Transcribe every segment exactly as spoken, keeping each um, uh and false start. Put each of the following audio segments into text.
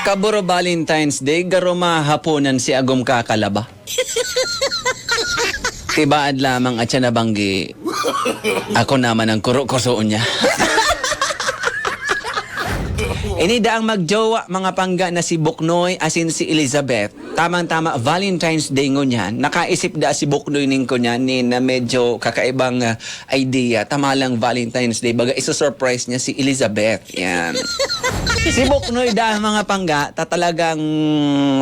Kaburo Valentine's Day, garo mahaponan si agom kakalaba. Tibaad lamang at siya nabanggi. Ako naman ang kuro-kuso niya. Ini daang magjowa, mga pangga, na si Buknoy asin si Elizabeth. Tamang-tama, Valentine's Day ngunyan. Nakaisip da si Buknoy ning kunyan, ni na medyo kakaibang, ah, idea. Tama lang, Valentine's Day. Baga, iso-surprise niya si Elizabeth. Yan. Si Buknoy da, mga pangga, ta talagang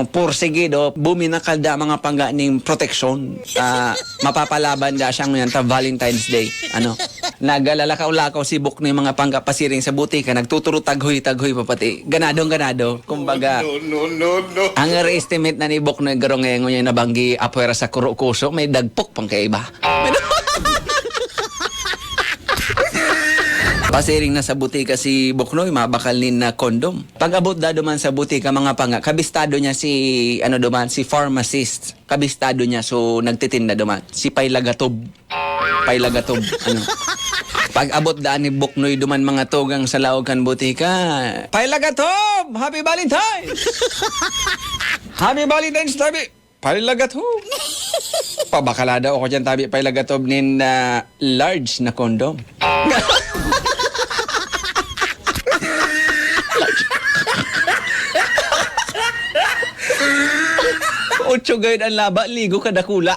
pursigido, buminakal da, mga pangga, ning proteksyon. Ah, mapapalaban da siya ngayon ta Valentine's Day. Ano? Naglalakaw-lakaw si Buknoy, mga pangga, pasiring sa butika, nagtuturo taghoy-taghoy pa pati. Ganadong ganado. Kumbaga, no, no, no, no. Ang re-estimate na ni Buknoy, garo ngayon niya nabanggi, apwera sa kuro-kuso, may dagpok pang kaiba. Pasiring na sa butika si Buknoy, mabakal nin na kondom. Pag-abot da duman sa butika, mga pangga, kabistado niya si, ano duman, si pharmacist. Kabistado niya, so nagtitinda duman. Si Pay Lagatob. Pay Lagatob, ano. Pag-abot daan ni Buknoy duman, mga tugang, sa laog kan butika, "Pay Lagatob! Happy Valentine's!" "Happy Valentine's, tabi!" "Pay Lagatob!" "Pabakala daw ako dyan, tabi, Pay Lagatob, nin, ah, large na kondom." Otso gayud ang laba, ligo ka dakula.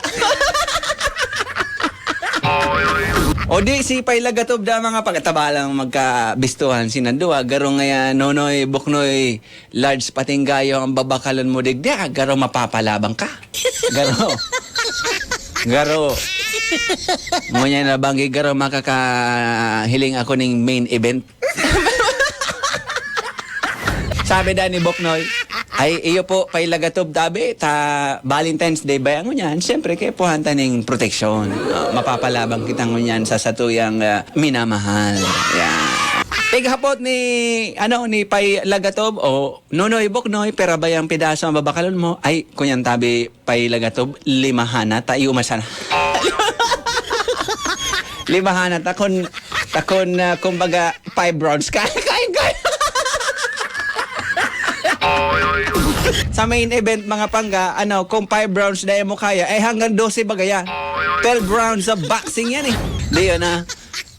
O di, si Pay Lagatob da, mga pagkataba lang magkabistuhan sinandua. Garo ngaya, Nonoy, Buknoy, large pating gayo ang babakalon mo digdi, ah, garo mapapalabang ka. Garo. Garo. Ngunyan na banggi, garo makakahiling ako ning main event. Sabi da ni Buknoy, "Ay, iyo po, Pay Lagatob, tabi, ta Valentine's Day ba yan?" Ngunyan, siyempre, kaipuhan ta ning proteksyon. Ah, mapapalabang kita ngunyan sa satuyang, ah, minamahal. Yan. Pighapot ni, ano, ni Pay Lagatob, o, "Nonoy, Buknoy, pera ba yung pidaso ang babakalon mo?" "Ay, kunyan tabi, Pay Lagatob, limahan na, ta iyo masana." Limahan na, takon, takon, ah, kumbaga, five rounds. Kaya, kaya, kaya. Sa main event, mga pangga, ano, kung five rounds na mo kaya, eh, hanggang dose baga yan. Twelve rounds of boxing yan, eh. Di yun, ah.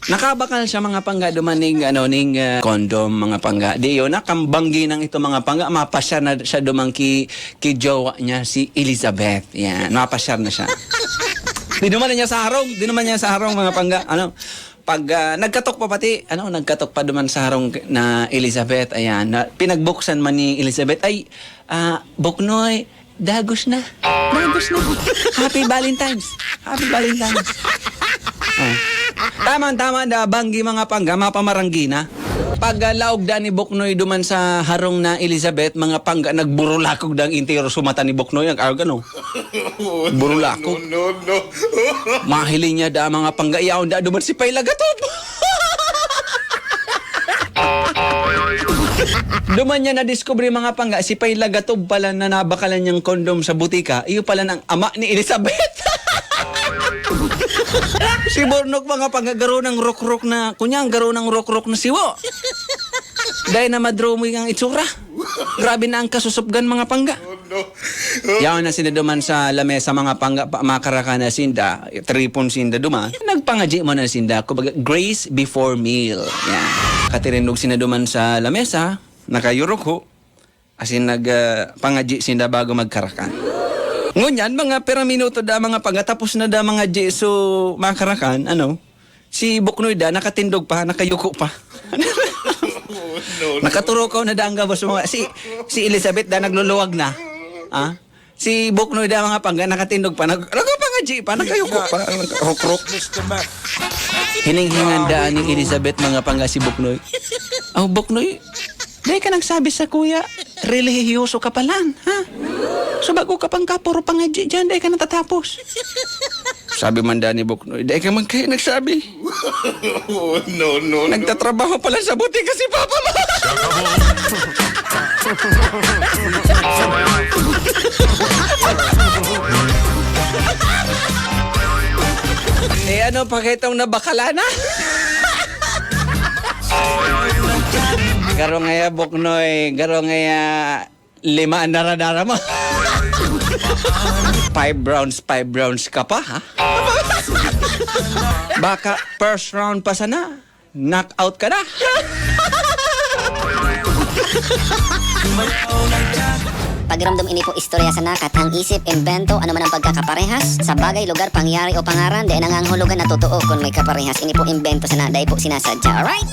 Nakabakal siya, mga pangga, duman ning, ano, ning, ah, condom, mga pangga. Di yun, nakambanggi nang ito, mga pangga, mapasyar na siya duman ki, ki jowa niya, si Elizabeth. Yan, mapasyar na siya. Di naman niya sa harong, di naman niya sa harong, mga pangga. Ano, pag, ah, nagkatok pa pati, ano, nagkatok pa duman sa harong na Elizabeth, ayan, na, pinagbuksan man ni Elizabeth, "Ay, ah, Buknoy, dagos na. Dagos na. Happy Valentine's. Happy Valentine's." Ah. Tama, tama na, banggi, mga pangga, mapamaranggi na. Pag, ah, laog da ni Buknoy duman sa harong na Elizabeth, mga pangga, nagburulakog da ang entero sa mata ni Buknoy, nag-arog, ano? Burulakog. No, no, no. Mahiling niya da, mga pangga, yaon da duman si Pay Lagatob. Duman niya nadiskubre, mga pangga, si Pay Lagatob pala na nabakalan niyang kondom sa butika, iyo pala ang ama ni Elizabeth. Si Burnok, mga pangga, garo nang rokrok na, kunyang garo nang rokrok na siwo. Dahil na madromoy ang itsura. Grabe na ang kasusupgan, mga pangga. Yaon na sinda duman sa lamesa, mga pangga, pa, makarakan na sinda, tripon sinda duman. Nagpangadyi mo na sinda, kumbaga, grace before meal. Yan. Katirindog sinda duman sa lamesa, nakayurok ho, asin nag, ah, pangadyi sinda bago magkarakan. Ngunyan, mga pira minuto da, mga pangga, tapos na da mangadyi, so, makarakan, ano, si Buknoy da, nakatindog pa, nakayuko pa. No, no. Nakaturukaw na da ang gabos, mga, si, si Elizabeth da, nagluluwag na. Ah? Si Buknoy da, mga pangga, nakatindog pa, nag-, nagpapangadyi pa, nakayuko pa, rukrok. Hininghingan da ni Elizabeth, mga pangga, si Buknoy. "Oh, Buknoy, dai ka nagsabi sa kuya, relihiyoso ka palan, ha? So, bago ka pang kapuro pangadyi dyan, dai ka natatapos." Sabi man da ni Buknoy, "Dai ka man kayo nagsabi." No, no, no. Nagtatrabaho pala sa butika si Papa mo. Eh, ano pa kaitong nabakala na? Garo ngaya, Buknoy. Garo ngaya. Lima ang naradara mo. Five rounds, five rounds ka pa, ha? Baka first round pa sana, knock out ka na. Pakiramdam ini po istorya sa nakat, ang isip, imbento, ano man ang pagkakaparehas sa bagay, lugar, pangyayari o pangaran, dai nangangahulugan na totoo kun may kaparehas. Ini po imbento sana, dai po sinasadya. Alright?